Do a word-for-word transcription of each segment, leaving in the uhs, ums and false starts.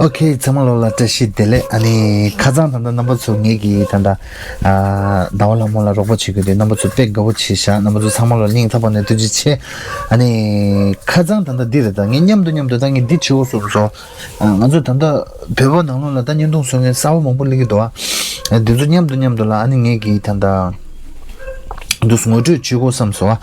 ཨོ་ཁེ། ཚང་མ་ལོ་ལ་བཀྲ་ཤིས་བདེ་ལེགས། ཨ་ནི་ཁ་སང་ད་ལྟ་རྣམ་པ་ཚོ་ངེད་ཀྱི་ད་ལྟ་ཨ་ཟླ་བ་ལྷ་མོ་ལ་རོགས་པ་བྱེད་རྒྱུ་དེ་རྣམ་པ་ཚོ་དཔེ་དགའ་པོ་བྱས་ཤག་རྣམ་པ་ཚོ་ཚང་མ་ལོ་སྙིང་ཐག་པ་ནས་ཐུགས་རྗེ་ཆེ། ཨ་ནི་ཁ་སང་ད་ལྟ་འདི་རེད། ད་ངས་མཉམ་དུ་མཉམ་དུ་ད་ངས་འདི་བྱེད་དགོས་བསམ་སོང་། ཨ་ང་ཚོ་ད་ལྟ་བོད་པ་ནང་ལོགས་ལ་ད་བརྙན་ཐུང་བཟོ་མཁན་གསར་པ་མང་པོ་སླེབས་ཀྱི་འདུག་ཨ་འདི་ཚོ་མཉམ་དུ་མཉམ་དུ་ལ་ཨ་ནི་ངེད་ཀྱི་ད་ལྟ་འདུག་ངོ་སྤྲོད་བྱེད་དགོས་བསམ་སོང་།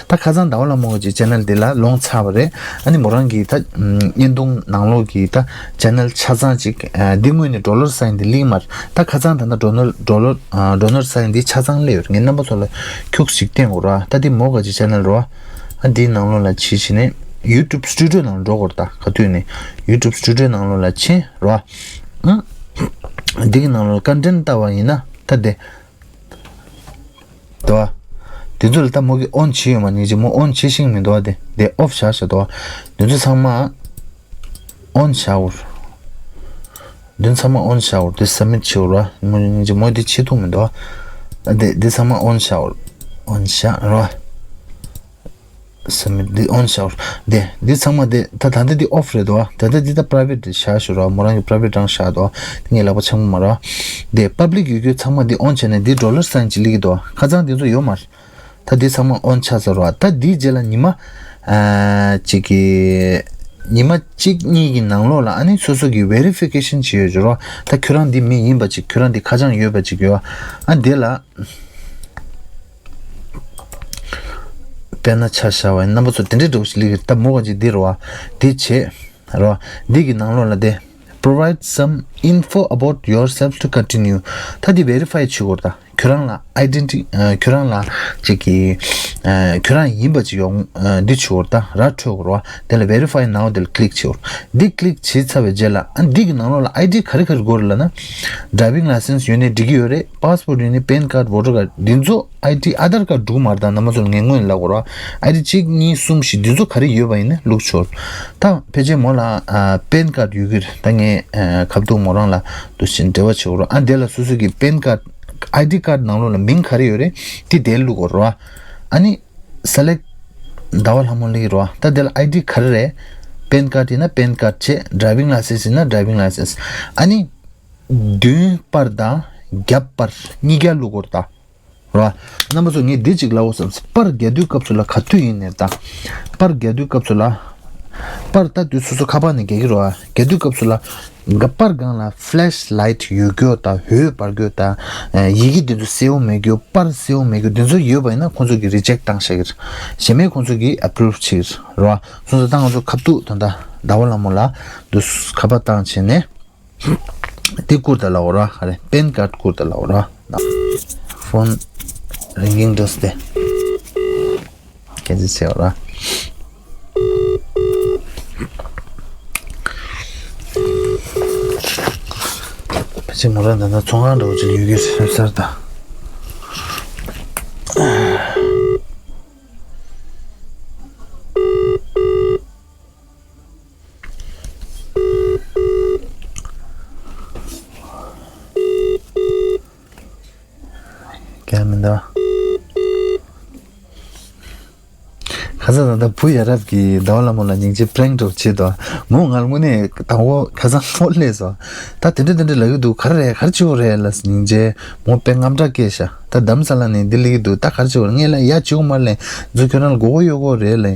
ད་ཁ་སང་ཟླ་བ་ལྷ་མོ་གི་ཅེ་ནལ་འདི་ལ་ལོངས་ཚར་བ་རེད། ཨ་ནི་མོ་རང་གི་ད་བརྙན་ཐུང་ནང་ལོགས་ཀྱི་ད་ཅེ་ནལ་ཆ་ཚང་ཅིག་ཨ་འདི་སྔོན་ནས་ཌོ་ལར་སའིན་འདི་སླེབས་མ་རེད། ད་ཁ་སང་ད་ལྟ་ཌོ་ལར་ཌོ་ལར་ཨ་ཌོ་ལར་སའིན་འདི་ཆ་ཚང་སླེབས་ཡོད་རེད། ངས་རྣམ་པ་ཚོ་ལ་ཁྱུག་ཅིག་བསྟན་དགོས་ར། ད་འདི་མོ་ག་ཅིག་ཅེ་ནལ་རེད་བ། ཨ་འདིའི་ནང་ལོགས་ལ་ཕྱིན་བྱས་ནས་ཡུ་ཊུབ་སི་ཊུ་ཌི་ཡོ་ནང་འགྲོ་དགོས་རེད། ད་ག་དུས་ནས་ཡུ་ཊུབ་སི་ཊུ་ཌི་ཡོ་ནང་ལོགས་ལ་ཕྱིན་ར། ཨ་འདི་གི་ནང་ལོགས་ལ་ཀོན་ཊེན་ཊི་ལྟ་བ་ཡིན་ན་ད་འདི། དོ། དེ་ཚོ་ལ་ད་མོ་གི་ཨོན་བྱེད་ཡོད་མ་ནི་ཅི་མོ་ཨོན་བྱེད་ཤེས་མི་འདུག་བ། དེ་དེ་ཨོཕ་བྱ་ཤ་དོ། དེ་ཚོ་ཚང་མ་ཨོན་བྱ་འུར། དེ་ཚང་མ་ཨོན་བྱ་འུར། དེ་སབ་མིཊ་བྱེད་འུར་བ། མོ་ནི་ཅི་མོ་དེ་བྱེད་ཐུབ་མི་འདུག་བ། དེ་དེ་ཚང་མ་ཨོན་བྱ་འུར། ཨོན་བྱ་ར། སབ་མིཊ་འདི་ཨོན་བྱ་འུར། དེ་འདི་ཚང་མ་དེ་ད་ད་ལྟ་འདི་ཨོཕ་རེད་དོ། ད་ལྟ་འདི་ད་པ་རའི་ཝེཊ་བྱ་ཤོག་ར། མོ་རང་གི་པ་རའི་ཝེཊ་རང་བཞག་དོ། དེ་ངས་ལག་པ་འཆང་གི་མ་ར། དེ་པབ་ལིག་ཡོད་རྒྱུ་ཚང་མ་འདི་ཨོན་བྱས་ནས་འདི་ཌོ་ལར་སའིན་ཅིག་སླེབས་ཀྱི་འདུག་ཁ་སང་འདི་ཚོ་ཡོད་མ་རེད། ད་འདི་ཚང་མ་ཨོན་ཆགས་ཚར་བ། ད་འདིའི་རྗེས་ལ་ཉི་མ་ཨ་གཅིག་གི་ཉི་མ་གཅིག་གཉིས་ཀྱི་ནང་ལོགས་ལ་ཨ་ནི་སོ་སོ་གི་ཝེ་རི་ཕི་ཀེ་ཤན་བྱེད་ཡོད་ཅོག་ར། ད་ཁྱོད་རང་འདི་མི་ཡིན་པ་ཅིག་ཁྱོད་རང་འདི་ཁ་བྱང་ཡོད་པ་ཅིག་ཡོད། ཨ་འདི་ལ། དཔེར་ན་ཆ་བཞག་པ་ཡིན་རྣམ་པ་ཚོ་དེ་འདྲའི་འདྲ་བོ་ཞིག་སླེབས་ཀྱི་རེད། ད་མོ་ག་ཅིག་འདི་རེད་བ། འདི་བྱེད་རེད་བ། འདི་གི་ནང་ལོགས་ལ་དེ། Provide some info about yourself to continue. ད་འདི་ཝེ་རི་ཕའི་བྱེད་དགོས་རེད། ད་ཁྱོད་རང་ལ་ཨའི་ཌེན་ཊི་ཁྱོད་རང་ལ་ཅིག་གི་ཁྱོད་རང་ཡིན་པ་ཅིག་ཡོང་འདི་བྱེད་དགོས་རེད། ད་ར་འཕྲོད་དགོས་རེད་བ། དེ་ལ་ཝེ་རི་ཕའི་ནའོ་དེ་ལ་ཀི་ལིག་བྱེད་དགོས་རེད། འདི་ཀི་ལིག་བྱས་ཚར་བའི་རྗེས་ལ་ཨ་འདི་གི་ནང་ལོགས་ལ་ཨའི་ཌི་ག་རེ་ག་རེ་དགོས་རེད་ལབ་ན། ཌ་རའི་ཝིང་ལའི་སེན་སི་ཡོད་ནའི་འགྲིག་གི་ཡོད་རེད། པ་སི་པོར་ཡོད་ནའི་པན་ཁཌ་ཝོ་ཊར་ཁཌ་འདི་ཚོ། ཨའི་ཌི་ཨ་དྷར་ཁཌ་འགྲིག་མ་རེད། ད་རྣམ་པ་ཚོ་ལ་ངས་སྔོན་ལ་ལབ་དགོས་རེད། ཨའི་ཌི་གཅིག་གཉིས་གསུམ་བཞི་འདི་ཚོ་ག་རེ་ཡོད་པ་ཡིན་ན་བླུགས་ཆོག་ད་ཕལ་ཆེར་མོ་ལ་ཨ་པན་ཁཌ་ཡོད་ཀྱི་རེད། ད་ངས་ཨ་ཁ་ཐུག་མོ་རང་ལ་འདུག་སེ་འབྲེལ་བ་བྱེད་དགོས་རེད། ཨ་འདི་ལ་སོ་སོ་གི་པན་ཁཌ་ཨའི་ཌི་ཁཌ་ནང་ལོགས་ལ་མིང་ག་རེ་ཡོད་རེད། དེ་དེར་བླུགས་དགོས་རེད། ཨ་ནི་སེ་ལེག་ཟླ་བ་ལྷ་མོ་སླེབས་ཀྱི་རེད། ད་དེ་ལ་ཨའི་ཌི་ག་རེ་རེད། པན་ཁཌ་ཡིན་ན་པན་ཁཌ་བྱས། ཌ་རའི་ཝིང་ལའི་སེན་སི་ཡིན་ན་ཌ་རའི་ཝིང་ལའི་སེན་སི། ཨ་ནི། མདུན་པར་དང་རྒྱབ་པར་གཉིས་ཀ་བླུགས་དགོས་རེད་ད། རེད་བ། རྣམ་པ་ཚོ་ངས་འདི་གཅིག་ལབ་དགོས་བསམ། པར་རྒྱག་དུས་སྐབས་སུ་ལ་ག་དུས་ཡིན་ནའི་ད། པར་རྒྱག་དུས་སྐབས་སུ་ལ། པར་ལྟ་དུས་སོ་སོ་ཁ་པར་ནས་རྒྱག་གི་རེད་བ། རྒྱག་དུས་སྐབས་སུ་ལ། ག་པར་སྒང་ལ་ཕི་ལེ་ཤི་ལའི་ཊི་ཡོད་རྒྱུ་དང་འོད་འབར་རྒྱུ་དང་། ཡི་གེ་འདི་ཚོ་གསལ་པོ་མེད་རྒྱུ། པར་གསལ་པོ་མེད་རྒྱུ་འདི་ཚོ་ཡོད་པ་ཡིན་ན་ཁོང་ཚོ་གིས་རི་ཇེག་བཏང་བཞག་གི་རེད། གཞན་མིན་ཁོང་ཚོ་གིས་ཨེ་པུ་རུབ་བྱེད་ཀྱི་རེད་བ། སོང་ཙང་ད་ང་ཚོ་ཁ་ཐུག་ད་ལྟ་ཟླ་བ་ལྷ་མོ་ལ་འདུག་ཁ་པར་བཏང་བྱས་ནས། དེ་བསྐུར་ད་ལབ་དགོས་ར། ག་རེ། པན་ཁཌ་བསྐུར་ད་ལབ་དགོས་ར། ཕོན་རིང་གིང་འགྲོ་སྟེ། སྐད་ཆ་བཤད་དགོས་ར། ཕལ་ཆེར་མོ་རང་ད་ལྟ་ཚོང་ཁང་འདྲ་བོ་ཅིག་ཡོད་ཀྱི་རེད་ཟེར་ད། རྒྱག་མི་འདུག་ཁ་སང་ད་ལྟ་བུ་ཡ་རབས་ཀྱིས་ཟླ་བ་ལྷ་མོ་ལ་སྙིང་རྗེ་པི་རེང་འདྲ་བོ་བྱེད་དོ། མོ་ང་ལ་དངོས་གནས་དང་པོ་ཁ་སང་ཕོན་སླེབས་སོང་། ད་དེ་འདྲ་དེ་འདྲ་ལབ་ཀྱི་འདུག་ག་རེ་རེད། ག་རེ་བྱེད་དགོས་རེད་ལབ་སྙིང་རྗེ་མོ་དཔེ་དངངས་སྐྲག་སྐྱེས་ཤག་ད་རྡ་རམ་ས་ལ་ནས་འདི་ལབ་ཀྱི་འདུག་ད་ག་རེ་བྱེད་དགོས་རེད། ངས་ལབ་ཡ་བྱེད་དགོས་མ་རེད་ལབ། ང་ཚོ་ཁྱོད་རང་ལ་མགོ་སྐོར་གཡོག་གི་ཡོད་རེད་ལབ།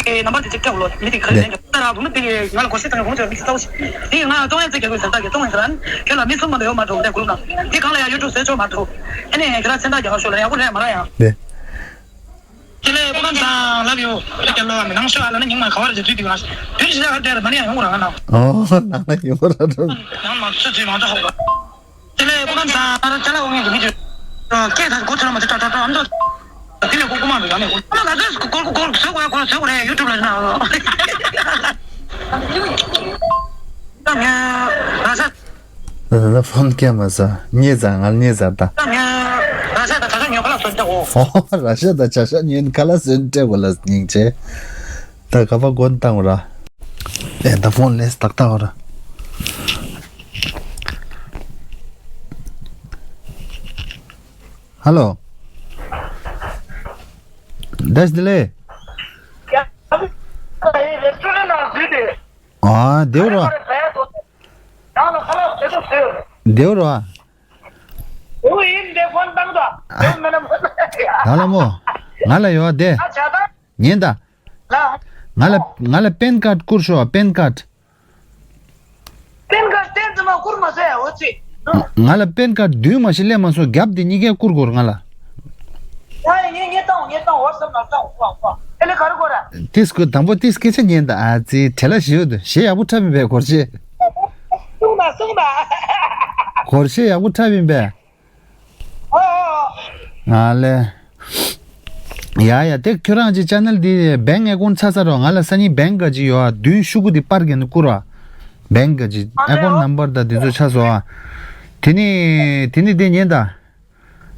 ཨེ་ནམ་བར་དེ་ཅིག་སྤྲད་ལོ། མི་དེ་ག་རེ་ལན་རྒྱག་ད་ར་བུ་མོ་དེ་ང་ལ་གོ་ཤེས་དང་ཁོང་ཚོ་མི་ཚོ་ལྟ་བུ་ཞིག་དེ་ང་ལ་ཏོང་ཡ་ཚེ་རྒྱག་དགོས་ཟེར་ད་གི་ཏོང་ཡ་ཟེར་ཨན་ཁྱོད་ལ་མི་གསུམ་མ་གཏོགས་ཡོད་མ་འགྲོ་དེ་གུ་རུབ་ནང་དེ་གང་ལ་ཡ་ཡུ་ཊུབ་ཟེར་ཆོག་མ་འགྲོ། ཨ་ནི་ཁྱོད་རང་མཚན་རྟགས་རྒྱག་ཤོག་ལ་ཡག་པོ་རེད་མ་རེད་ཡ། དེ། དེ་ལས་པོ་ཁམས་ཚང་ལབ་ཡོད་རེ་རྒྱ་ལོ་མི་ནང་ཤོག་ཨ་ལ་ན་ཉིན་མ་ག་བར་རྒྱ་དུས་དུས་ང་དུས་ཞིག་ལ་ཨ་བྲལ་མ་ནི་ཡང་ཡོང་ར་ང་ན། ཨོ་ནང་ལ་ཡོང་ར་འགྲོ། ནང་མ་ཚུད་ཚུད་མ་འདྲ་ཧོ། དེ་ལས་པོ་ཁམས་ཚང་ཨ་ལ་ཅ་ལག་འོང་ངེས་ཀྱི་མི་དུས། སྐད་ཐག་གོ་ཚུར་མ་ཚུད་ཏྲ་ཏྲ་ཏྲ་ཨ་མདོ། དེ་ལས་གོ་ཀུ་མ་འདུག་ཡང་ནས་གོ། ཨ་ལ་ཚོད་གོ་གོ་གོ་བཟོས་གོ་ཡ་གོ་བཟོས་གོ་རེད་ཡུ་ཊུབ་ལ་ན། ད་ངས་ར་ས། ད་ད་ད་ཕོན་སྐད་མ་ཟ། རྙེད་ཟ་ང་རྙེད་ཟ་ད། ད་ངས་ར་ས་ད་ད་ད་ཉོ་ག་ལ་སོན་ཏེ་གོ། ཨོ་ར་ཤ་ད་ཆ་ཤ་ཉོན་ཁ་ལ་སོན་ཏེ་གོ་ལ་སྙིང་རྗེ། ད་ག་པ་གོན་བཏང་ར། ཨེ་ད་ཕོན་ལས་ཏག་ཏག་ར། ཧ་ལོ། བདེ་ལེགས། ཡ། རེ་སུ་ལེ་ན་ཟི་ཏེ། ཨ་དེ་ར། བདེ་བོ་རེད་བ། ཨོ་ཡིན་དེ་ཕོན་བཏང་དོ། ཨོ་མེད་ན་མོ། ད་ལ་མོ། ང་ལ་ཡོད་བ་དེ། ཨ་ཆ་ད། ཉན་ད། ལ། ང་ལ་ང་ལ་པན་ཀར་བསྐུར་ཤོག་པན་ཀར། པན་ཀར་བསྟན་ཙམ་མ་བསྐུར་མ་ཟེར་འོ་ཙི། ང་ལ་པན་ཀར་བདུན་མ་ཞིག་སླེབས་མ་སོང་རྒྱབ་དེ་གཉིས་ཀས་བསྐུར་དགོས་རེད་ང་ལ། ཡ་ཡ་ངས་ངས་བཏང་ངས་བཏང་འོ་བསམ་ན་བཏང་འོ་འོ་ཨེ་ལེ་ག་རེ་གོ་ར། ཏིས་ཀུ་དང་པོ་ཏིས་སྐད་ཆ་ཉན་ད་ཨ་ཙི་བྲེལ་ལ་ཞིག་ཡོད་དུ་ཞེ་ཡག་པོ་འཁྲབ་མི་པའི་གོར་ཤེས། གསུངས་ད་གསུངས་ད། གོར་ཤེས་ཡག་པོ་འཁྲབ་ཡིན་པས། ཨོ་ཨོ་ཨོ། ང་ལེ། ཡ་ཡ་དེ་ཁྱོད་རང་གི་ཅེ་ནལ་འདི་བེང་ཨེ་ཀོན་ཆགས་ས་རོ། ང་ལ་སང་ཉིན་བེང་ག་ཅིག་ཡོད་ཨ། བདུན་ཤུ་དགུ་འདི་པར་གྱི་ནི་བསྐུར་བ། བེང་ག་ཅིག་ཨེ་ཀོན་ནམ་བར་དང་འདི་ཚོ་ཆགས་སོ་ཨ། དེ་ནི་དེ་ནི་དེ་ཉན་ད།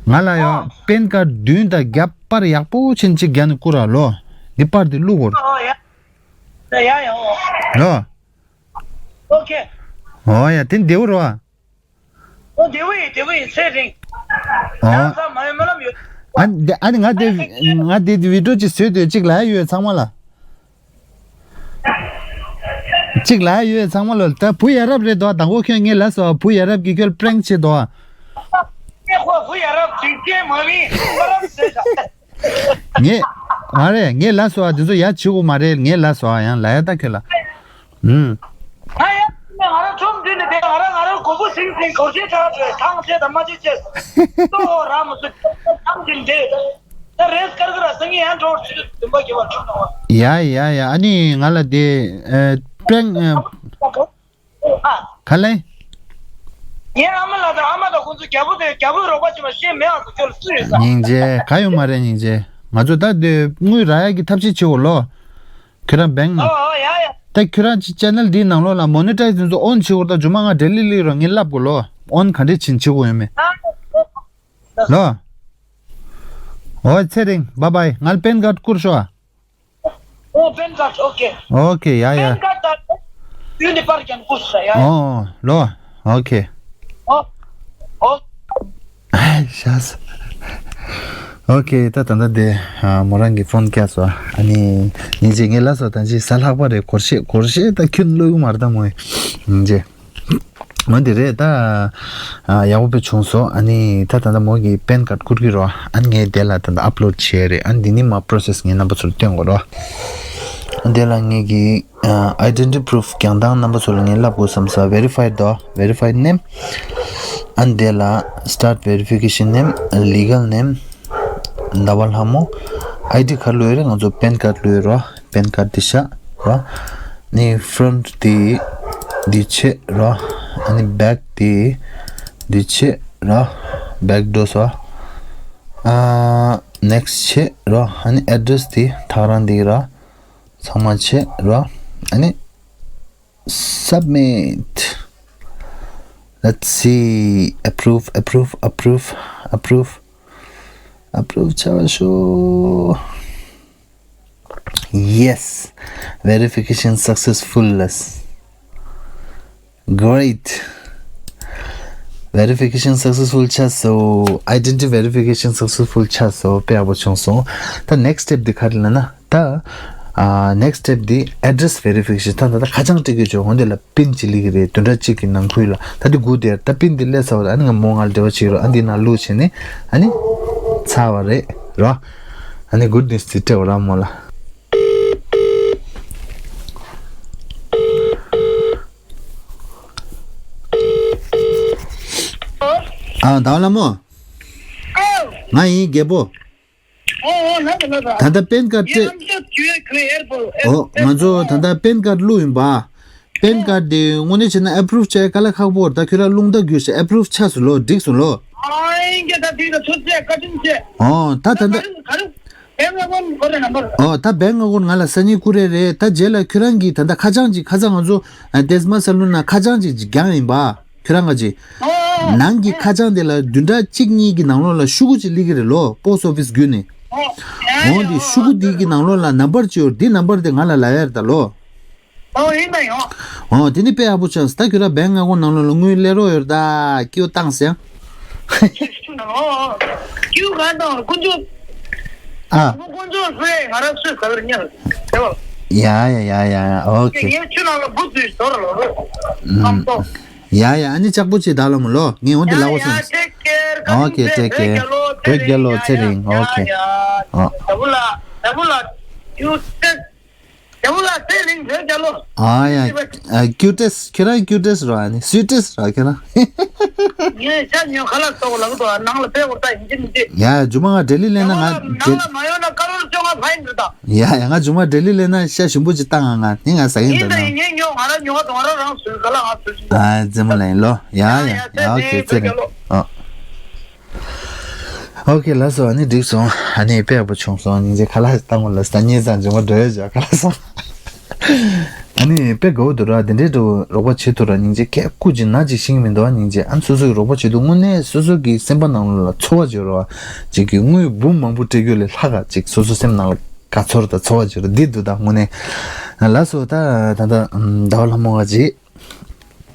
ང་ལ་ཡོད་པན་ཀར་བདུན་དང་རྒྱབ་པར་ཡག་པོ་ཆེན་གཅིག་རྒྱག་ནི་བསྐུར་བ་ལོ། འདི་པར་འདི་བླུག་གོ། ཨོ་ཡ་ཡ་ཡ་ཨོ། ལོ། ཨོ་ཁེ། ཨོ་ཡ་དེ་འདི་བོ་རོ་ཨ། ཨོ་དེ་བས་དེ་བས་ཚེ་རིང་། ཨོ། ཡང་ས་མ་ཡོང་མ་ལམ་ཡོད། ཨ་འདི་ཨ་ནི་ང་དེ་ང་དེ་བི་ཌིའོ་ཅིག་བཟོས་དུས་གཅིག་ལ་ཡོད་ཚང་མ་ལ། གཅིག་ལ་ཡོད་ཚང་མ་ལ་ད་བུ་ཡ་རབས་རེད་དོ། དང་པོ་ཁྱོད་ངས་ལབ་སོང་བུ་ཡ་རབས་ཀྱིས་ཁྱོད་པྲེང་བྱེད་དོ། ཁོ་བུ་ཡ་རབས་དུས་རྒྱུན་མ་མི་ཁོ་རང་བཟོས་ཤག་ངས། མ་རེད་ངས་ལབ་སོང་ཨ། དེ་ཚོ་ཡ་བྱེད་དགོས་མ་རེད་ངས་ལབ་སོང་ཨ། ཡང་ལབ་ཡ་ད་ཁྱོད་ལ། ཨུམ། ང་ཡ་ང་རང་ཁྲོམ་བསྡུས་ནས་བསྡད། ང་རང་ང་རང་མགོ་པོ་སིང་སིང་གོར་ཤེས་ཁྲག་ཁྲོས་ཐང་ཆད་དང་མ་ཆད་ཆད་ལྟོ་ར་མ་སུ་ཐང་གིན་བསྡད། ད་རེས་ཀར་ཀ་ར་སང་ཉིན་ཡང་འགྲོ་བར་ཆུ་ཚོད་བདུན་པ་བརྒྱད་པ་ཁྲོམ་ནང་བ། ཡ་ཡ་ཡ་ཨ་ནི་ང་ལ་དེ་ཨ་པྲེང་ཨ། ཨ། ག་ལེ། ངའི་ཨ་མ་ལགས་དང་ཨ་མ་དང་ཁོང་ཚོ་རྒྱལ་པོ་དེ་རྒྱལ་པོའི་རོགས་པ་བྱེད་པ་ཤེས་མེད་ཨ། ཁྱོད་ལ་སུ་ཡོད་ས། སྙིང་རྗེ་ག་ཡོད་མ་རེད་སྙིང་རྗེ། ང་ཚོ་ད་དེ་དངུལ་རག་ཡ་གི་ཐབས་ཤེས་བྱེད་འོ་ལོ། ཁྱོད་རང་བེང་ནང་། ཨོ་ཨོ་ཡ་ཡ། ད་ཁྱོད་རང་ཅི་ཅེ་ནལ་འདིའི་ནང་ལོགས་ལ་མོ་ནི་ཊའི་ཛི་དེ་ཚོ་ཨོན་བྱེད་འོ། ད་ཇུ་མ་ང་འབྲེལ་ལི་ལི་རོ་ངས་ལབ་དགོས་ལོ། ཨོན་ག་འདྲས་བྱིན་བྱེད་དགོས་ཡོད་མེད། ཨ། ལོ། ཨོ་ཚེ་རིང་བཱའི་བཱའི། ང་ལ་པན་ཀར་བསྐུར་ཤོག་ཨ། ཨོ་པན་ཀར་ཨོ་ཁེ། ཨོ་ཁེ་ཡ་ཡ། པན་ཀར་དང་ཡུ་ནི་པར་ཀྱང་བསྐུར་ཤོག་ཡ་ཡ། ཨོ་ལོ། ཨོ་ཁེ། ཨོ་ཨོ། ཤ་ས། ཨོ་ཁེ་ད་ད་ད་དེ་མོ་རང་གི་ཕོན་བཀྱག་སོ། ཨ་ནི་ཉིན་རྗེས་ངས་ལབ་སོ་ད་ཅི་གཟའ་ལྷག་པ་རེད། གོར་ཤེས་གོར་ཤེས་ད་ཁྱོད་ལོས་མ་རེད་ད་མོ་ཉིན་རྗེས། འོ་འདི་རེད་ད། ཨ་ཡག་པོ་དཔེ་བྱུང་སོང་། ཨ་ནི་ད་ད་ལྟ་མོ་གི་པན་ཀར་བསྐུར་གི་རོ། ཨ་ནི་ངས་དེ་ལ་ད་ལྟ་ཨབ་ལོཌ་བྱས་རེད། ཨ་ནི་འདི་ནི་མ་པྲོ་སེ་སི་ངས་རྣམ་པ་ཚོར་སྟོན་དགོས་རོ། དེ་ལ་ངས་གི་ཨ་ཨའི་ཌེན་ཊི་ཊི་པུ་རུཕ་རྒྱག་སྟངས་རྣམ་པ་ཚོ་ལ་ངས་ལབ་དགོས་བསམ་ས། ཝེ་རི་ཕའི་ཌི་དོ། ཝེ་རི་ཕའི་ཌི་ནེམ། ཨ་ནི་དེ་ལ་སི་ཊར་ཊི་ཝེ་རི་ཕི་ཀེ་ཤན་ནེམ། ལི་གལ་ནེམ། ཟླ་བ་ལྷ་མོ། ཨའི་ཌི་ག་རེ་བླུགས་ཡོད་རེད། ང་ཚོ་པན་ཀར་བླུགས་ཡོད་རོ། པན་ཀར་འདི་བཞག་རོ། ནི་ཕྲོན་ཊི་འདི་འདི་བྱེད་རོ། ཨ་ནི་བེག་འདི་འདི་བྱེད་རོ། བེག་འགྲོ་སོ། ཨ་ནེག་སི་ཊི་བྱེད་རོ། ཨ་ནི་ཨེ་ཌི་རེ་སི་འདི་ཐག་རང་འདི་རོ། ཚང་མ་བྱེད་རོ། ཨ་ནི་སབ་མིཊ། Let's see. Approve, approve, approve, approve. Approve བྱ་བ་ཤོག Yes. Verification successful. Great. Verification successful ཆགས་སོང་། Identity verification successful ཆགས་སོང་། དཔེ་ཡག་པོ་བྱུང་སོང་། ད་next step འདི་ག་རེ་ལབ་ན། ད་ཨ་next step འདི་address verification ད་ད་ད་ཁ་བྱང་སྤྲད་ཀྱི་བྱུང་། འོན་ཏེ་ལ་པིན་ཅིག་སླེབས་ཀྱི་རེད། བདུན་ཕྲག་གཅིག་གི་ནང་ཁུལ་ལ། ད་འདི་སྒུག་བསྡད། ད་པིན་འདི་སླེབས་ཚར་བ་རེད། ཨ་ནི་ང་མོ་ང་ལ་འབྲེལ་བ་བྱེད་ཀྱི་རོགས། ཨ་འདི་ནང་བླུགས་བྱས་ནས་ཨ་ནི་ཚར་བ་རེད་རོ། ཨ་ནི་good news འདི་སྤྲད་པ་ར་མོ་ལ། ཨ་ད་ལ་མོ། ང་ཡིན་རྒད་པོ། ཨོ་ཨོ་ལ་ད་ལ་ད། ད་ལྟ་པན་ཀར་སྤྲད། ཨོ་ང་ཚོ་ད་ལྟ་པན་ཀར་བླུགས་ཡིན་པ། པན་ཀར་དེ་དངོས་གནས་བྱས་ན་approve བྱས་དཀའ་ལས་ཁག་པོ་རེད། ད་ཁྱོད་རང་རླུང་རྟ་བརྒྱུད་བྱས་approve ཆགས་སོང་ལོ། འགྲིག་སོང་ལོ། ཨ་ཡིན་གྱི་ད་དུས་ད་ཚོད་ཚད་བཀའ་དྲིན་ཆེ། ཨོ་ད་ད་ད་ལྟ། ག་རེ་ག་རེ་བེང་ཨེ་ཀོན་ཁོ་རེ་ནམ་བར། ཨོ་ད་བེང་ཨེ་ཀོན་ང་ལ་སང་ཉིན་བསྐུར་རེ་རེད། ད་རྗེས་ལ་ཁྱོད་རང་གིས་ད་ལྟ་ཁ་བྱང་ཅིག་ཁ་སང་ང་ཚོ་ཨ་དེ་མ་ས་ལུ་ན་ཁ་བྱང་ཅིག་ཅིག་རྒྱག་ཡིན་པ། ཁྱོད་རང་ག་ཅི། ཨོ་ཨོ་ཨོ། ནང་གི་ཁ་བྱང་དེ་ལ་བདུན་ཕྲག་གཅིག་གཉིས་ཀྱི་ནང་ལོགས་ལ་ཤོག་གུ་ཅིག་སླེབས་ཀྱི་རེད་ལོ། པོ་སི་ཊི་ཨོ་ཕི་སི་བརྒྱུད་ནས། ཨོ་ཡ་ཡ། འོ་འདི་ཤོག་གུ་འདི་གི་ནང་ལོགས་ལ་ནམ་བར་ཅིག་ཡོད་རེད། འདི་ནམ་བར་དེ་ང་ལ་ལབ་ཡ་རེད་ད་ལོ། ཨོ་ཡིན་ད་ཡོང་། ཨོ་དེ་ནི་དཔེ་ཡག་པོ་བྱུང་། ད་ཁྱོད་རང་བེང་ཨེ་ཀོན་ནང་ལོགས་ལ་དངུལ་སླེབས་རོགས་ཡོད་རེད་ད། སྐྱིད་པོ་བཏང་སོང་། ཨོ་ཨོ། སྐྱིད་པོ་ག་བཏང་དཀོན་མཆོག་ཨ། དཀོན་མཆོག་ཟེར་ང་རང་སུས་ཟ་བར་ཉལ་ཟེར་བ། ཡ་ཡ་ཡ་ཡ་ཨོ་ཁེ། ངས་ཆུ་ནང་ལ་འབུ་བཙུགས་ཟོར་ལ་རོ། ཨམ་ཏོ། ཡ་ཡ། ཨ་ནི་ལྕགས་པོ་ཅིག་བདག་ལ་མོ་ལོ། ངས་འོ་འདི་ལབ་དགོས་སོང་། ཡ་ཡ། take care། ཨོ་ཁེ། take care། བོད་རྒྱལ་ལོ། བོད་རྒྱལ་ལོ། ཚེ་རིང་། ཨོ་ཁེ། ཨོ། ད་བུ་ལ། ད་བུ་ལ། you take། ད་བུ་ལ་ཚེ་རིང་བོད་རྒྱལ་ལོ། ཨ་ཡ། ཨ། ཀྱུ་ཊེས། ཁྱོད་རང་ཀྱུ་ཊེས་རོ། ཨ་ནི་སུའི་ཊེས་རོ་ཁྱོད་རང་། ངས་ཤ་ཉོ་ཁ་ལག་ཟ་དགོས་ལབ་འདུག་ནང་ལ་ཕེབས་དགོས། ད་ཡིན་གཅིག་མིན་གཅིག་ཡ་ཡ། མཇུག་མ་ང་ལྡི་ལི་སླེབས་ན། ང་ནང་ལ་མ་ཡོང་ན་ཀ་རོར་བཅོ་ལྔ་ཕ་ཡིན་འདུག་ད། ཡ་ཡ། ང་མཇུག་མ་ལྡི་ལི་སླེབས་ན་ཤ་ཞིམ་པོ་ཅིག་བཏང་ང་། ང་ནི་ང་ཟ་གིན་ཡིན་ད་འདུག་ན། ཡིན། ངས་ཉོ། ང་རང་ཉོ་བ་དང་། ང་རང་རང་བཟོས་ཁ་ལག་ང་བཟོས་ཅིག་ད། ཨ། རྩེད་མོ་ལ་ཡིན་ལོ། ཡ་ཡ། ཡ་ཡ། ཚེ་ཡ། ཨོ་ཁེ། རིང་ཚེ་བོད་རྒྱལ་རིང་། ལོ། ཨ། ཨོ་ཁེ། ལགས་སོ། ཨ་ནི་འགྲིག་སོང་། ཨ་ནི་དཔེ་ཡག་པོ་བྱུང་སོང་། སྙིང་རྗེ། ཁ་ལག་བཏང་བ་ལ་ས་ཉེ་ཚང་འཇོན་པ་འགྲོ་ཡོད་ཅག་ཁ་ལག་སོང་། ཨ་ནི་དཔེ་དགའ་བོ་འདུག་ར། དེ་འདྲའི་འགྲོ་རོགས་པ་བྱེད་ཐུབ་ར། སྙིང་རྗེ། ཁྱེད་སྐུ་ཅིག་ན་ཅིག་ཤིང་མི་འདུག་ཨ། སྙིང་རྗེ། ཨ་ནི་སོ་སོ་གི་རོགས་པ་བྱེད་དུས་དངོས་གནས་སོ་སོ་གི་སེམས་པ་ནང་ལ་ཚོར་བ་བྱེད་རོགས། ཅིག་གི་དངུལ་འབུམ་མང་པོ་སྤྲད་རྒྱུ་ལས་ལྷག་ག་ཅིག་སོ་སོ་སེམས་ནང་ལ་དགའ་ཚོར་དང་ཚོར་བ་བྱེད་རོགས། འདི་འདུག་ད་དངོས་གནས། ལགས་སོ། ད་ད་ད་ཟླ་བ་ལྷ་མོ་ག་ཅིག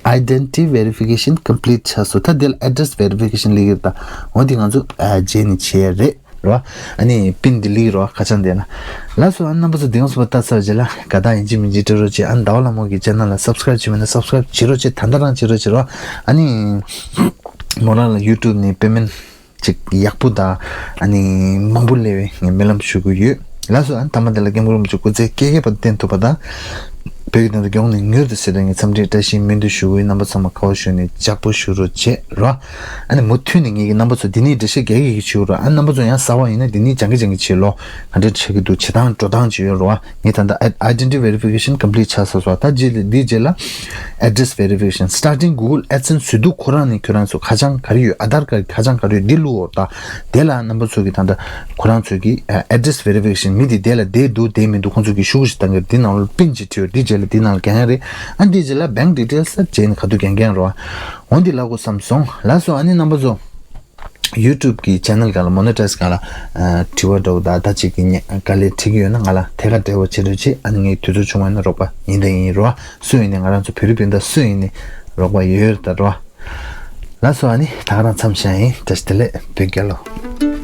Identity verification complete ཆགས་སོང་། ད་འདི་ལ་address verification སླེབས་ཀྱི་རེད། ད་འོ་འདི་ང་ཚོ་ཨ་རྗེས་ནས་བྱེད་ཡ་རེད་རོ། ཨ་ནི་པིན་འདི་སླེབས་རོ། ཁ་བྱང་འདི་ན། ལགས་སོ། ཨ་རྣམ་པ་ཚོ་འདི་ཡོངས་སུ་བ་ལྟ་ཚར་རྗེས་ལ་དགའ་རྟགས་ཡིན་གཅིག་མིན་གཅིག་སྤྲད་རོགས་བྱེད། ཨ་ནི་ཟླ་བ་ལྷ་མོ་གི་channel ལ་subscribe བྱས་མེད་ན་subscribe བྱེད་རོགས་བྱེད། ད་ལྟ་རང་བྱེད་རོགས་བྱེད་རོ། ཨ་ནི་མོ་རང་ལ་YouTube ནས་payment ཅིག་ཡག་པོ་དང་ཨ་ནི་མང་པོ་སླེབས་པའི་ངས་སྨོན་ལམ་ཞུ་གི་ཡོད། ལགས་སོ། ཨ་ནི་མཐའ་མ་དེ་ལ་སྐྱབས་མགོན་རིན་པོ་ཆེ་སྐུ་ཚེ་བསྐལ་བརྒྱའི་བར་དུ་བརྟན་ཐུབ་པ་དང་། བོད་ཀྱི་དོན་དུ་མགྱོགས་ནས་མྱུར་དུ་གསལ་ཐུབ་པའི་འཚམས་འདྲིའི་བཀྲ་ཤིས་སྨོན་འདུན་ཞུ་གི་ཡོད། རྣམ་པ་ཚང་མ་ཁ་བ་ཞུ་ནས་ལྕགས་པོ་ཞུ་རོགས་བྱེད་རོ། ཨ་ནི་མུ་མཐུད་ནས་ངེད་ཀྱིས་རྣམ་པ་ཚོ་འདི་ནས་འགྲེལ་བཤད་རྒྱག་གི་ཞུ་རོ། ཨ་ནི་རྣམ་པ་ཚོ་ཡང་གསར་པ་ཡིན་ན་འདི་ནས་སྦྱང་གི་སྦྱང་གི་བྱེད་ལོ། ག་འདྲ་བྱེད་ཀྱི་འདུག་བྱེད་སྟངས་འགྲོ་སྟངས་ཅིག་ཡོད་རོ། ངས་ད་ལྟ་ཨའི་ཌེན་ཊི་ཊི་ཝེ་རི་ཕི་ཀེ་ཤན་ཀམ་པི་ལིཊ་ཆགས་ཚར་སོང་། ད་རྗེས་ལ་འདིའི་རྗེས་ལ་ཨེ་ཌི་རེ་སི་ཝེ་རི་ཕི་ཀེ་ཤན། སི་ཊར་ཊིང་གུ་གལ་ཨེ་ཌི་སེན་སི་བཟོས་དུས་ཁོ་རང་ནས་ཁྱོད་རང་ཚོ་ཁ་བྱང་ག་རེ་ཡོད། ཨ་དྷར་ཀར་ཁ་བྱང་ག་རེ་ཡོད། འདི་བླུགས་འོ། ད་དེ་ལ་རྣམ་པ་ཚོ་གི་ད་ལྟ་ཁོ་རང་ཚོ་གི་ཨེ་ཌི་རེ་སི་ཝེ་རི་ཕི་ཀེ་ཤན་མི་དེ་དེ་ལ་བསྡད་འདུག་བསྡད་མི་འདུག་ཁོང་ཚོ་གི་ཤུགས་ཤིག་བཏང་གི་རེད། འདི་ནང་ལ་པིན་ཅིག་བྲིས་ཡོད། འདི་རྗེས་ལ་འདི་ནང་ལ་རྒྱག་ཡ་རེད། ཨ་འདི་རྗེས་ལ་བེང་ཌི་ཊེལ་སི་རྗེས་ནས་ག་དུས་རྒྱག་རྒྱག་རོ། འོ་འདི་ལབ་དགོས་བསམ་སོང་། ལགས་སོ། ཨ་ནི་རྣམ་པ་ཚོ། ཡུ་ཊུབ་གི་ཆེ་ནལ་སྒང་ལ་མོ་ནི་ཊའི་ཛི་སྒང་ལ་ཨ་དྲི་བ་འདྲ་བོ་དང་ད་ཅིག་གི་ཉེ་དཀའ་ལས་འཕྲད་ཀྱི་ཡོད་ན་ང་ལ་ཐད་ཀར་འབྲེལ་བ་བྱེད་རོགས་བྱེད། ཨ་ནི་ངས་དུས་ཚོད་བྱུང་བ་ཡིན་ན་རོགས་པ་ཡིན་དང་ཡིན་རོགས། སུ་ཡིན་ནའི་ང་རང་ཚོ་བོད་རིགས་སྤུན་ཟླ་སུ་ཡིན་ནའི་རོགས་པ་ཡོད་ཡོད་ད་རོགས། ལགས་སོ། ཨ་ནི་ད་ག་རང་མཚམས་བཞག་ཡིན། བཀྲ་ཤིས་བདེ་ལེགས། བོད་རྒྱལ་ལོ།